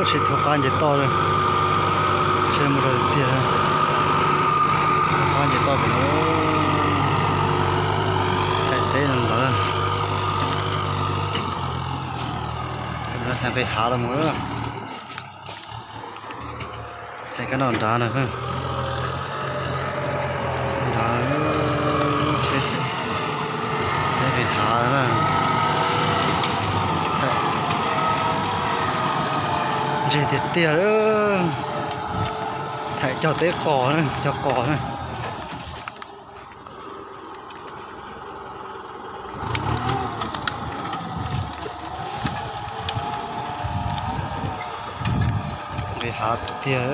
Tsheb thaub qab nce toj, tsheb mus zog tiag tiag. Thaub qab nce toj pem no, thaij teb no ntawd. Thaij nqis hav los mus, thaij kab noj nrad na. Nrad, tsheb nqis hav na. Ntseg tiag tiag. Thaij cog teb qos na, cog qos na. Nqis hav tiag.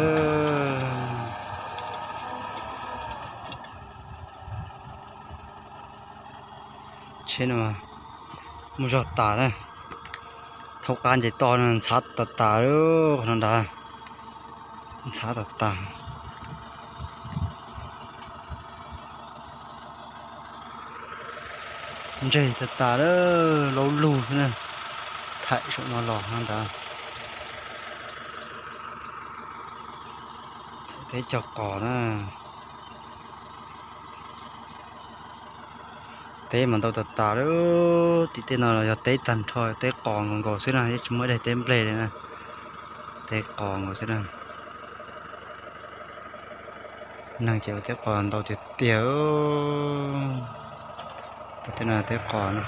Tsheb no mus zog tas na. Thaub qab nce toj no ntxhab tas tas, qhov no nrad ntxhab tas tas. Ntseg tas tas, laub lug xwb na. Thaij saum no los no nrad. Thaij teb cog qos na. Teb mas ntau tas tas, tim tej no los yog teb tag nrho, teb qos nkaus nkaus xwb na, yeej tsis muaj ib daim teb nplej li na. Teb qos nkaus xwb na. Neeg ces ua teb qos ntau tiag tiag. Tej no teb qos na.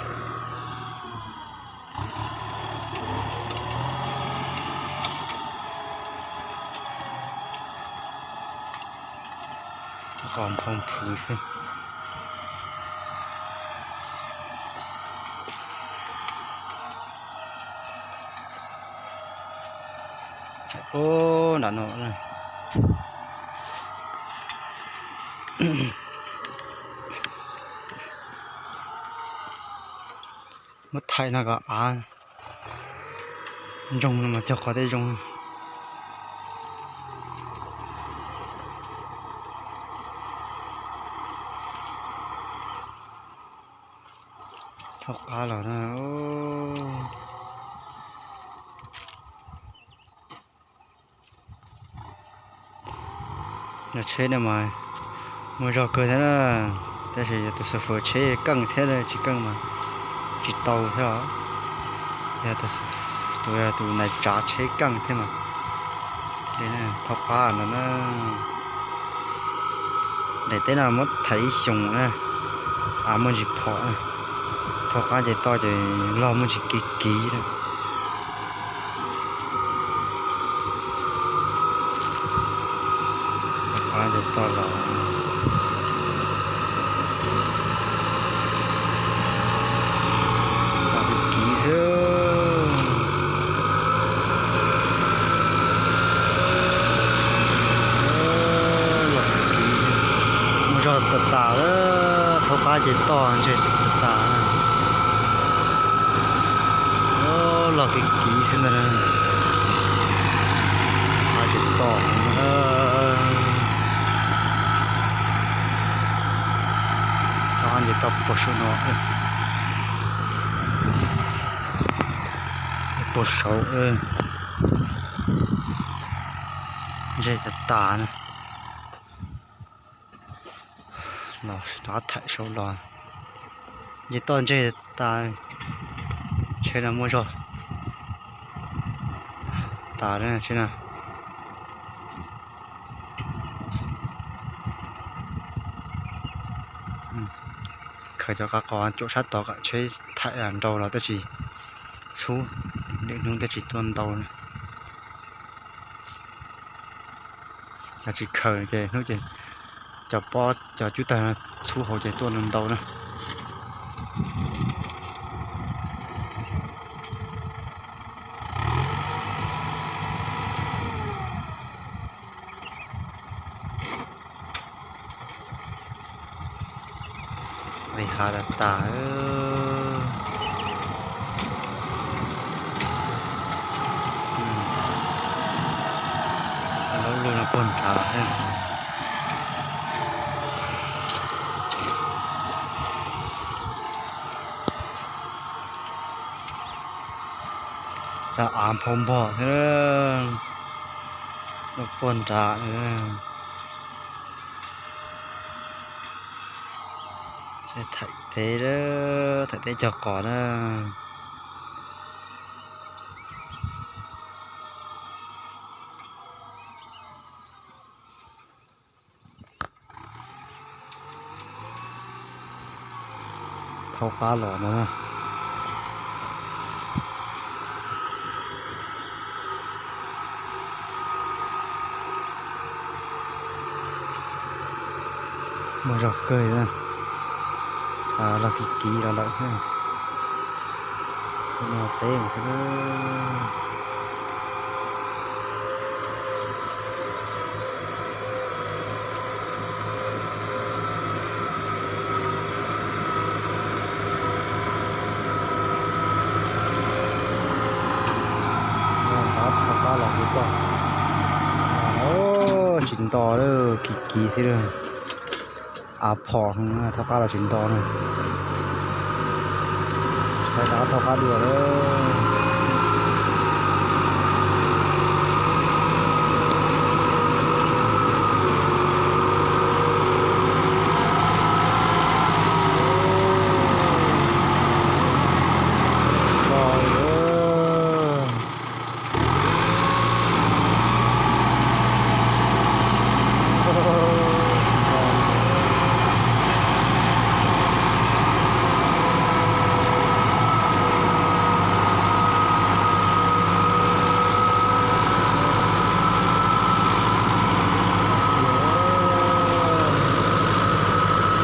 Qos nphau nphwv xwb. Thaij puag nram no. Muab thaij no kom av ntsoog no mas cog qos tej zoo. Thaub qab los na. Yog tsheb no mas muaj zog kawg thiab na, tab sis yog tus xav fwv tsheb keej thiab tsis keej mas tsis tau thiab os. Yog tus, tus, tus nais tsav tsheb keej thiab mas li. Thaub qab no na, daim teb no muab thaiv ib xyoos na, av muaj ntsis phom na. Thaub qab nce toj ces log muaj ntsis kiv kiv na. Thaub qab nce toj los kiv kiv xwb. Log kiv kiv, muaj zog tas tas, thaub qab nce toj ntseg tas tas. Log kiv kiv xwb ntag. Qab nce toj, thaub qab nce toj puag saum no, puag saud, ntseg tas tas na. Los rov thaij saud los, nce toj ntseg tas, tsheb no muaj zog tas tsheb na. Khaws cov qab qos caum sab tod kom tsheb thaij nrau los tab sis txhub, lwm hnub tab sis tuaj ntau na. Yog tsis khaws ces hnub ces cov pob cov cub tag txhub hauv ces tuaj ntau na. Nqis hav tas tas. Laub lug no puag nrad. Av nphau npog thiab, loj puag nrad. Thaij teb, thaij teb cog qos na. Thaub qab los no. Muaj zog kawg, xav los kiv kiv los lawm xwb. No teb xwb. Ntab thaub qab los kuv toj, tsis nto lawm, kiv kiv xwb lawm. Av phom, thaub qab los tsis nto na. Thaij dab thaub qab dua lawm.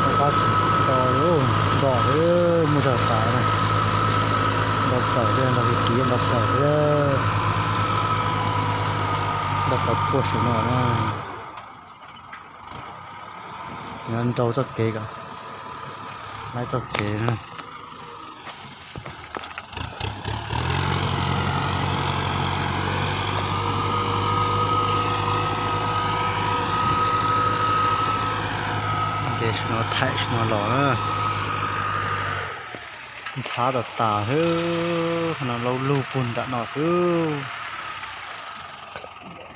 Thaub qab tsis nto, nto xwb, muaj zog tas na. Nto plaws thiab, nto kiv kiv nto plaws thiab. Nto plaws puag saum no na. Nyob nrau txoj kev kom laib txoj kev na. Ces saum no thaij saum no los na. Ntxhab tas tas xwb, qhov no laub lug puag nram no xwb.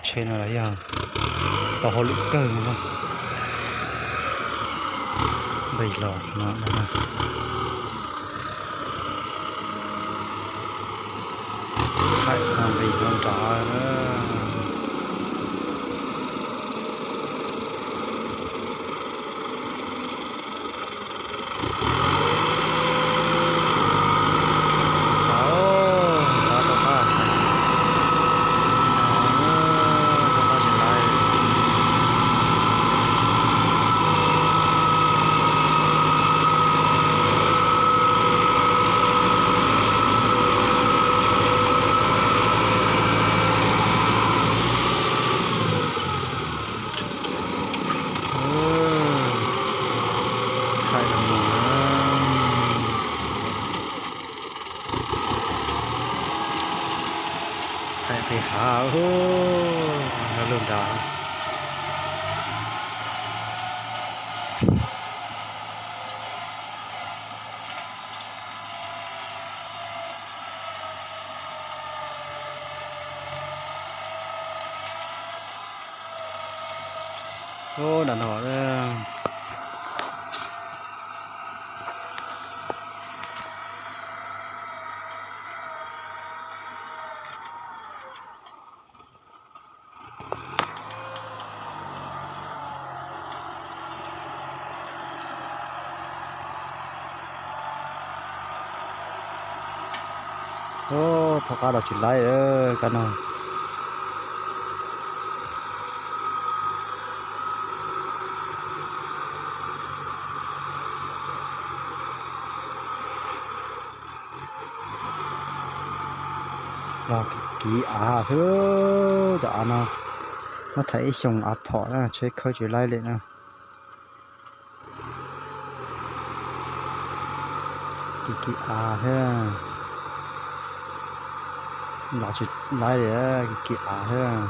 Tsheb no yog tau hauj lwm kawg no. Nqis los no, thaij no nqis no nrad. Thaij los mus, thaij qis hav, nyob lub nrad. Ub, nram no. Ub, thaub qab los tsis laib lawm kab no. Los kiv av xwb, cov av no muab thaij ib xyoos av phom na, tsheb khawb tsis laib li na. Kiv kiv av thiab, los tsis laib li, kiv kiv av thiab.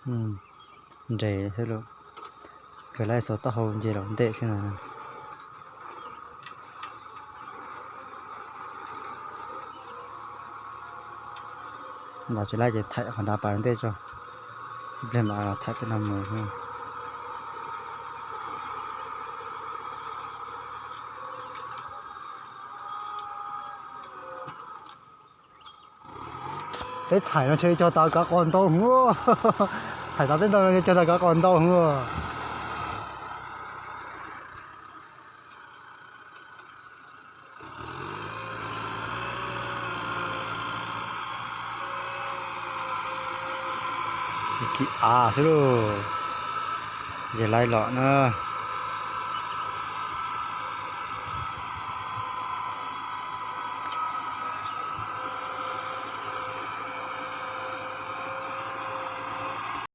Nres xwb lauj. Kawg laib xuas taub hau nce los ntej xwb na. Los tsis laib ces thaij qhov nrad pas ntej tso. Ib pliag mam los thaij peb no mus. Teb thaim no ntshe cog tas kav qos ntau heev. Thaim tas teb ntau no cog tas kav qos ntau heev. Kis av xwb lauj. Ces laib los na.